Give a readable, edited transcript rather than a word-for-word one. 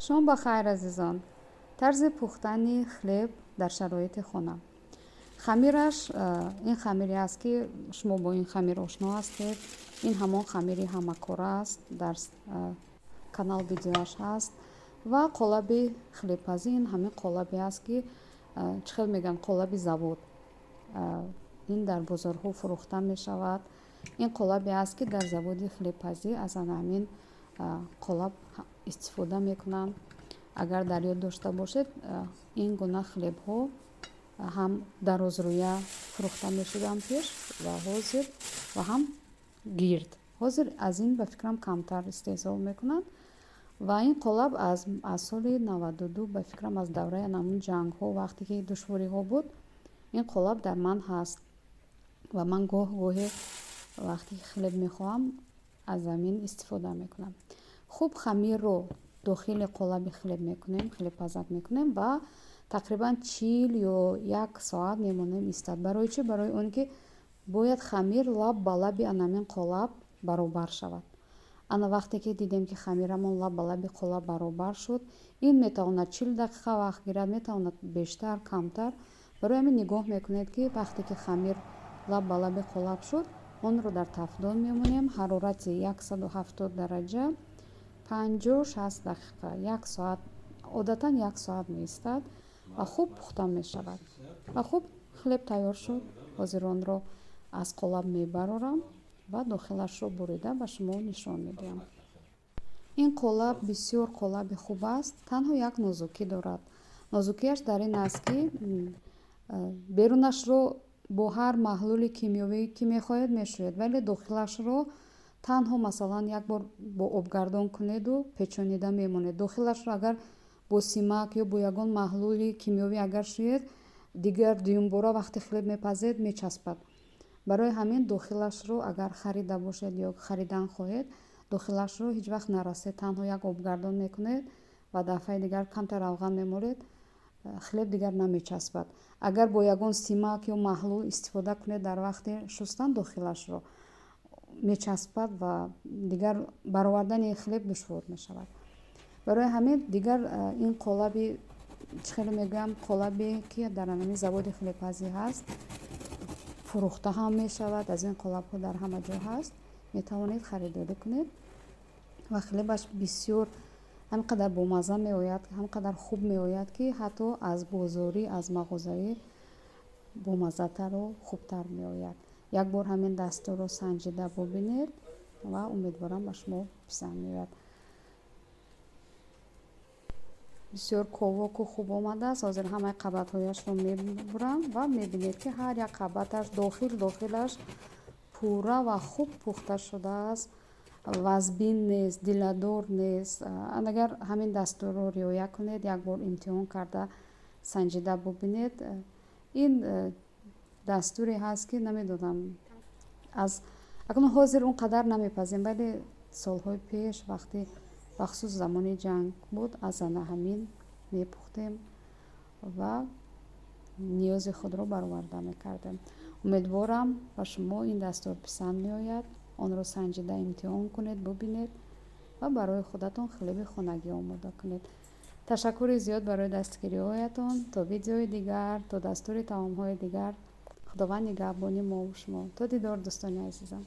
Шом ба хайр, азизон. Тарзи пухтани хлеб дар шароити хона. Хамираш ин хамире аст, ки шумо бо ин хамир ошно ҳастед. Ин ҳамон хамири ҳамакора аст, дар канал видеоаш ҳаст. Ва қолаби хлебпазӣ ин ҳамин қолабе аст, ки чӣ хел мегӯянд, қолаби завод. Ин дар бозорҳо фурӯхта мешавад. Ин қолабе аст, ки дар заводи хлебпазӣ аз ана ҳамин қолаб истифода мекунанд. Агар дар ёд дошта бошед, ин гуна хлебҳо ҳам дарозрӯя фурӯхта мешуданд пеш ва ҳозир ва ҳам гирд. Ҳозир аз ин, ба фикрам, камтар истеҳсол мекунанд. Ва ин қолаб аз соли 92, ба фикрам, аз давраи анамун ҷангҳо, вақте ки душвориҳо буд, ин қолаб дар ман ҳаст ва ман гоҳ гоҳе вақте ки хлеб мехоҳам, аз ҳамин истифода мекунам. Хуб, хамирро дохили қолаби хлеб мекунем, хлебпазак мекунем ва тақрибан 40 ё як соат мемонем истад. Барои чӣ? Барои он ки бояд хамир лаб ба лаби анамин қолаб баробар шавад. Ана вақте ки дидем, ки хамирамон лаб ба лаби қолаб баробар шуд, ин метавонад 40 дақиқа вақт гирад, метавонад бештар, камтар. Барои ҳамин нигоҳ мекунед, ки вақте ки хамир лаб ба лаби қолаб шуд, онро дар тафдон мемонем, ҳарорати 170 дараҷа, 50-60 дақиқа, як соат, одатан як соат меистад ва хуб пухта мешавад. Ва хуб, хлеб тайёр шуд. Ҳозир онро аз қолаб мебарорам ва дохилашро бурида ба шумо нишон медиҳам. Ин қолаб бисёр қолаби хуб аст, танҳо як нозукӣ дорад. Нозукиаш дар ин аст, ки берунашро бо ҳар маҳлули кимиёвӣ, ки мехоҳед, мешӯед, вале дохилашро танҳо, масалан, як бор бо обгардон кунеду печонида мемонед. Дохилашро агар бо симак ё бо ягон маҳлули кимиёвӣ агар шӯед, дигар дуюмбора вақте хлеб мепазед, мечаспад. Барои ҳамин дохилашро агар харида бошед ё харидан хоҳед, дохилашро ҳеҷ вақт нарасед, танҳо як обгардон мекунед ва дафъаи дигар камтар равған мемолед, хлеб дигар намечаспад. Агар бо ягон симак ё маҳлул истифода кунед, дар вақти шустан дохилашро мечаспад ва дигар баровардани хлеб душвор мешавад. Барои ҳамин дигар ин қолаби, чӣ хеле мегӯям, қолабе ки дар ҳамин заводи хлебпазӣ ҳаст, фурӯхта ҳам мешавад. Аз ин қолабҳо дар ҳама ҷо ҳаст, метавонед харидорӣ кунед. Ва хлебаш бисёр ҳам қадар бомазза меояд, ҳам қадар хуб меояд, ки ҳатто аз бозорӣ, аз мағозавӣ бомаззатару хубтар меояд. Як бор ҳамин дастурро санҷида бубинед ва умедворам, ба шумо писанд меояд. Бисёр ковоку хуб омадааст. Ҳозир ҳамаи қабатҳояшро мебурам ва мебинед, ки ҳар як қабаташ дохилаш пурра ва хуб пухта шудааст, вазбин нест, диладор нест. Агар ҳамин дастурро риоя кунед, як бор имтиҳон карда санҷида бубинед. Ин дастуре ҳаст, ки намедонам, аз акнун ҳозир он қадар намепазем, вале солҳои пеш, вақте бахусус замони ҷанг буд, аз ана ҳамин мепухтем ва ниёзи худро бароварда мекардем. Умедворам, ба шумо ин дастур писанд меояд. Онро санҷида имтиҳон кунед, бубинед ва барои худатон хлеби хонагӣ омода кунед. Ташаккури зиёд барои дастгириҳоятон. То видеои дигар, то дастури таомҳои дигар, Худованд нигаҳбони мову шумо. То дидор, дӯстони азизам.